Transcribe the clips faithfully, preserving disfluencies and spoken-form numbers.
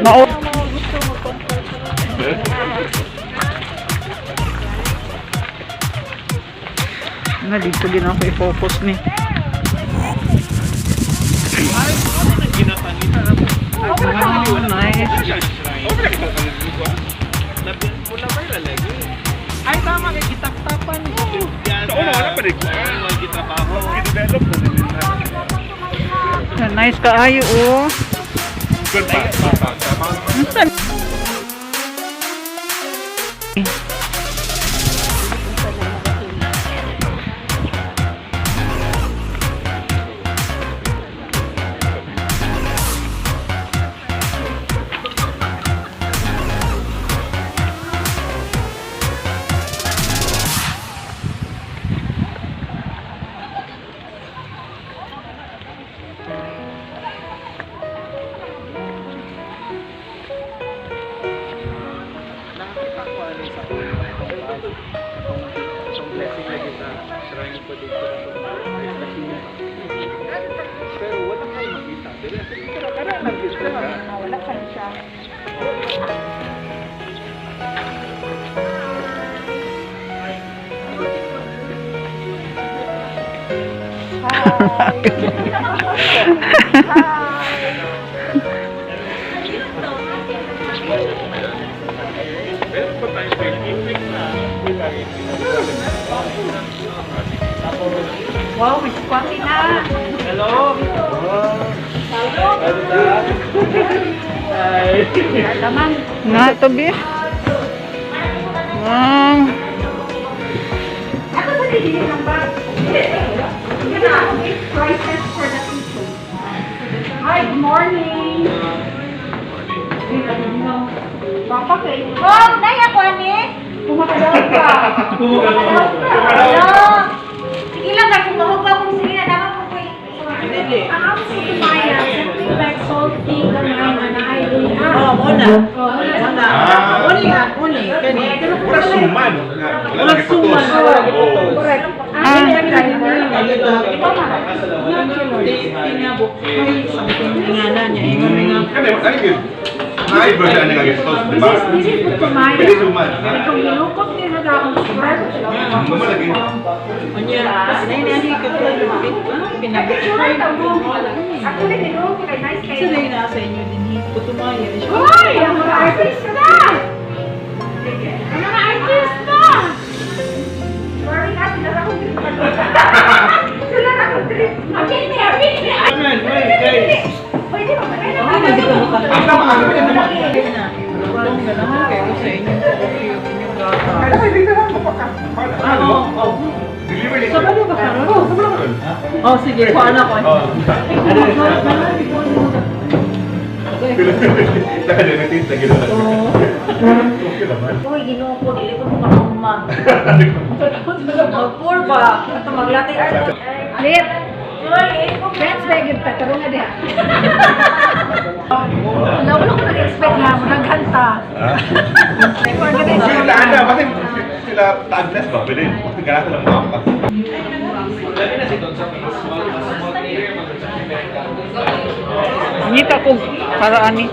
Mao. Na, dito din ako i-focus ni. Oh, nice. Ay, tama, may gitaktapan. Sa una, wala pa rin. Ay, may gitrabaho. Gidevelop na din nila. Nice kaayo, oh. Good pa, pa, pa, pa. Unsa? Nakakita ko ano sa itong blessing na kita, shrine ko dito. Pero wala kayo makita. Pero, pero, pero, nandito ka. Ah, wala pa siya. Wow, may squatty na. Hello. Hello. Hi. Taman. Nga to, bi. Wow. Prices for the kitchen. Hi, good morning. Papa, kay... Oh, nay, ako, ani? Kumakadaog ka. Kumakadaog ka. Hello. Sige lang, kay kung mahog akong sige na, dapat ko po. Ang ako sa Tumaya, something like salty, gamay, manay, luya. Oh, muna. Oh, muna. Muna. Ah. Muna, muna. Kani. Mura suman. Mura suman. Oh. Correct. Ah. Kani, kani, kani. Ito, ito, ito. Ito, ito. Ito, ito. Kani, kani, kani. Ay, ba siya nagkakastos, di ba? This is, this is good for my... Pwede suman, ha? Itong lukot niya na daw. Ang gumawa lagi. Unya, nay, nay, nay, ito, ito, ito, pinag-, Actually, niloko kay nice kayo. Sila yung nasa inyo din, eh. Putumaya, eh. Uy! Ang mga artista! Ang mga artista! Sorry na, sila na akong trip. Sila na akong trip. Akin, may akin, may akin. Amen, amen, guys. Pwede ba? Pwede ba? Ang tama, ano ba yan? Ang ganahan kayo sa inyong coffee, inyong gata. Ay, ay, dito lang, mapaka-, ano? Oo, oo. Delivery. Sabado ba karon? Oo, sabado karon. Oh, sige, kuha na ko. Oo. Ano? Nakalimutin, lagi na lang. Oo. Okay naman. Uy, Ginoo ko, dili ko makahuman. Mag-pour ba? Ito, maglatay. Lit. Friends, may gid pa. Tarong na diha. Wala, wala ko nag-expect na. Maghanta. Ha? May organization. Uy, tahan na. Bakit sila tagnas ba? Pwede. Bakit ganito lang mga pa? Ngita ko para ani.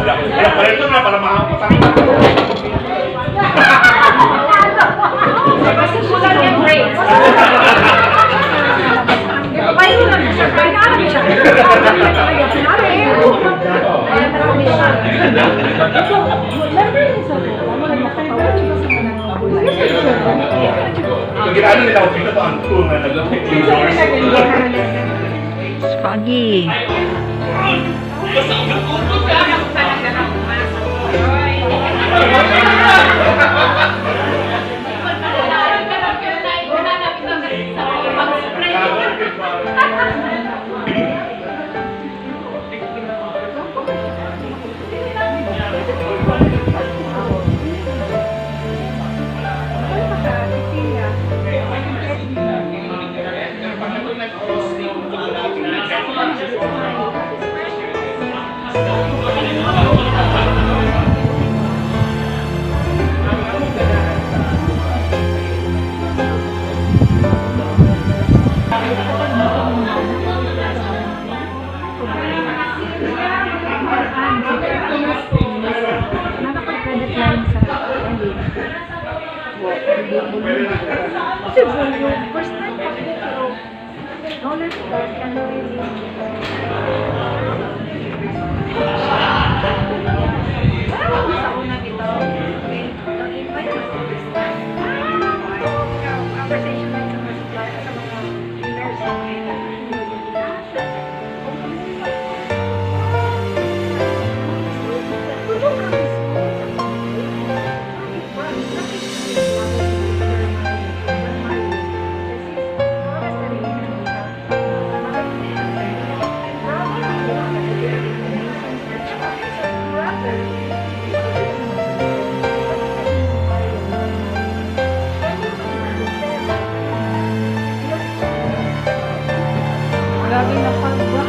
Wala, wala, ito na, para mahapos ang Pag-ano nila ako, ito ang tool na nag-, Spaghetti. Nakapag-credit line sa Kasi volume, first time pa ko, pero knowledge ba? Ano rin yun? Sa una dito, nag-invite mo sa business. Conversation din sa mga supplier, sa mga dealers. Grabe na pagba.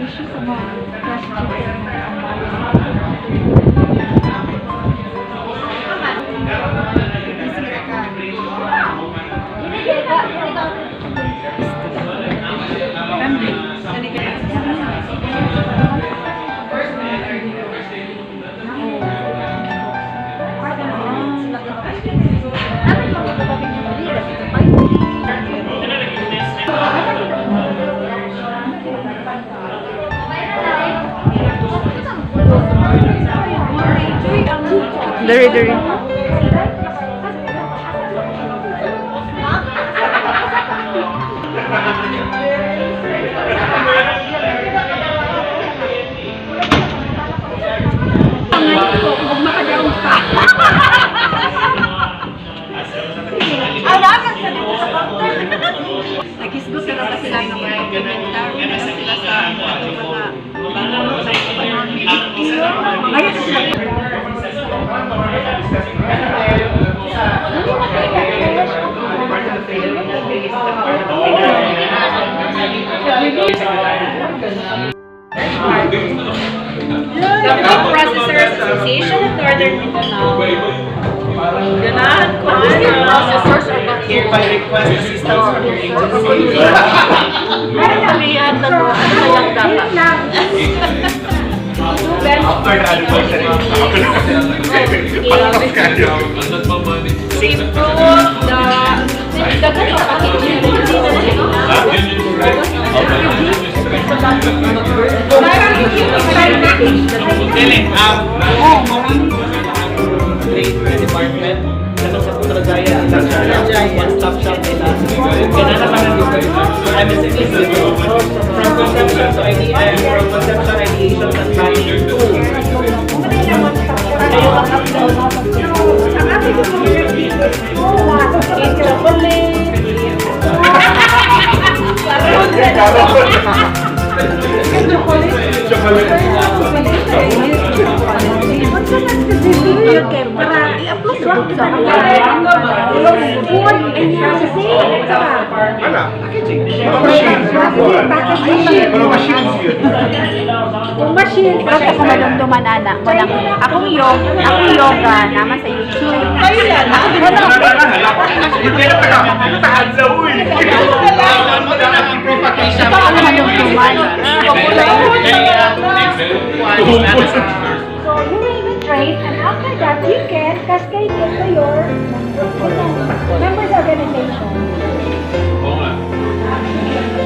Issue sa mga prostitute na ang bayan. Diri, diri. Ang ngayon ko, kung makadaog pa. Alaman sa dito sa counter. Naghisgot na lang ba sila ng mga complimentary? Nasa sila sa mga, mga, mga, ngayon na sila. The Food Processors Association of Northern Mindanao. Ganahan ko, ano? Processors or bakit? If I request assistance from your agency. Ano kami yan? Ano lang dapat? After the anniversary. Save proof, the, the, the, Dili, um, department, katong sa Putrajaya, ang Putrajaya, one-stop shop nila. Kaya na naman ang lugar. I'm a citizen. From conception to idea, and from conception, ideation, and planning to Ana, packaging. Mga machines, mga kuwan. Mga machines yun. Kung machine, Pero ako madumduman, ana. Walang, akong yoga, akong yoga, naman sa YouTube. Kayo yan, ha? Hindi na pala. Tahan sa uy. Ito ang madumduman. So you will be trained and after that you can cascade it to your members organization. Oo nga.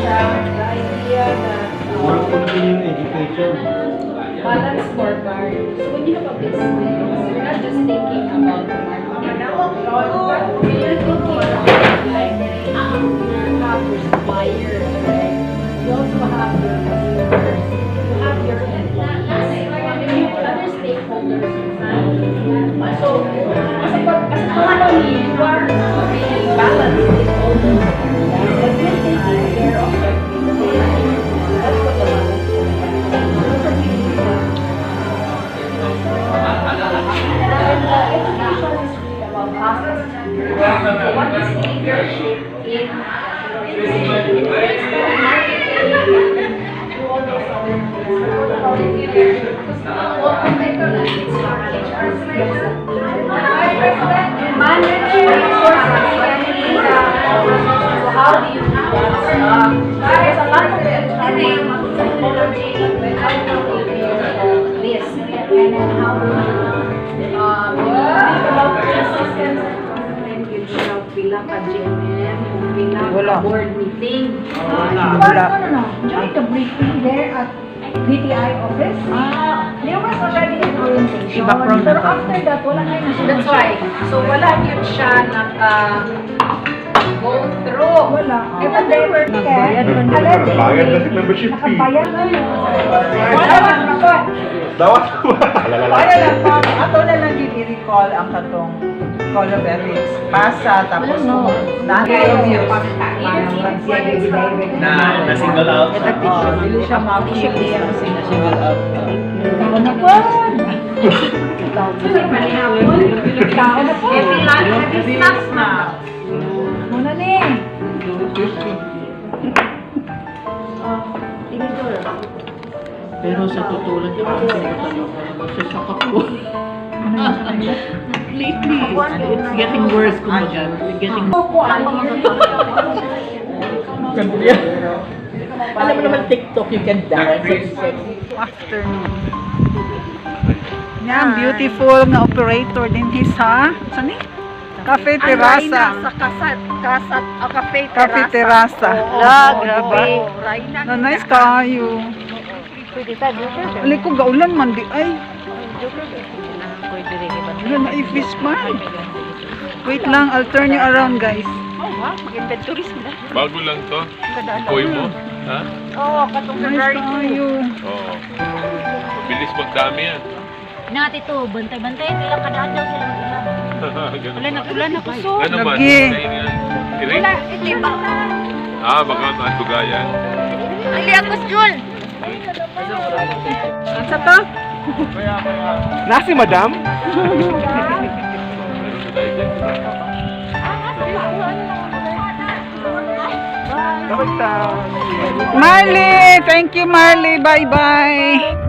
Siya, the idea that Puro po naman yung education. balance scorecard. So when you have a business, you're not just thinking about the market. You're thinking about like, ah, you have your suppliers, right? You also have your customers. You have your employees. You have other stakeholders. So, as a, as a company, you are a balance stakeholders. Like, you're taking care of everything. That's what the balance is. And, uh, education is really about us. What is leadership? Pila ka G M M, pila ka Wala. Board meeting. Wala. But no, no, no. During the briefing there at D T I office, there was already an orientation. Background na Pero ba? After that, wala na yung That's why. So, wala yun siya naka-go through. Wala. Even they were Nagbayad man. allegedly Bayad na si membership fee. Nakabayad na yun. Wala lang. Dapat. Para lang pa, ato na lang gid i-recall ang katong Call of Ethics. Pasa, tapos kung natin yung Na, na single out. Oh, dili siya ma-feel yung single out. Tao na po. Happy life, happy snacks na. Muna ni. Pero sa totoo lang, di ba, kasi sa saka po. Lately, it's, it's getting worse, kumbaga. It's getting Alam mo naman, TikTok, you can dance. Afternoon. Yan, beautiful nga operator din sa, saan ni? Cafe Ang Rayna Terraza. Sa Kasat, Kasat, ah, Cafe Cafe Terraza. Terraza. Oo, La, oo, grabe. oo. Rayna. Na nice kaayo. Pwede ta, dito. Ali ko, gaulan man di ay. Wala na, fish man. Wait lang, I'll turn you around, guys. Oh, wow. Mag-inventory sila. Bago lang to. Kadalaw. Boy mo? Ha? Oo, katong Nice February. Kaayo. Oo. Bilis magdami yan. Nati to, bantay-bantay, pila kadaan daw sila mag-inom. Ganun Ulan na, ba? Ulan na, kusog. Ano man? Lagi. Kainin yan. Tirik? Wala, hindi ba? Ah, baka ang dugayan. Hindi ako, Jul. Asa to? Nasi madam? Meron na tayo dyan. Bye-bye. Marley! Thank you, Marley. Bye-bye.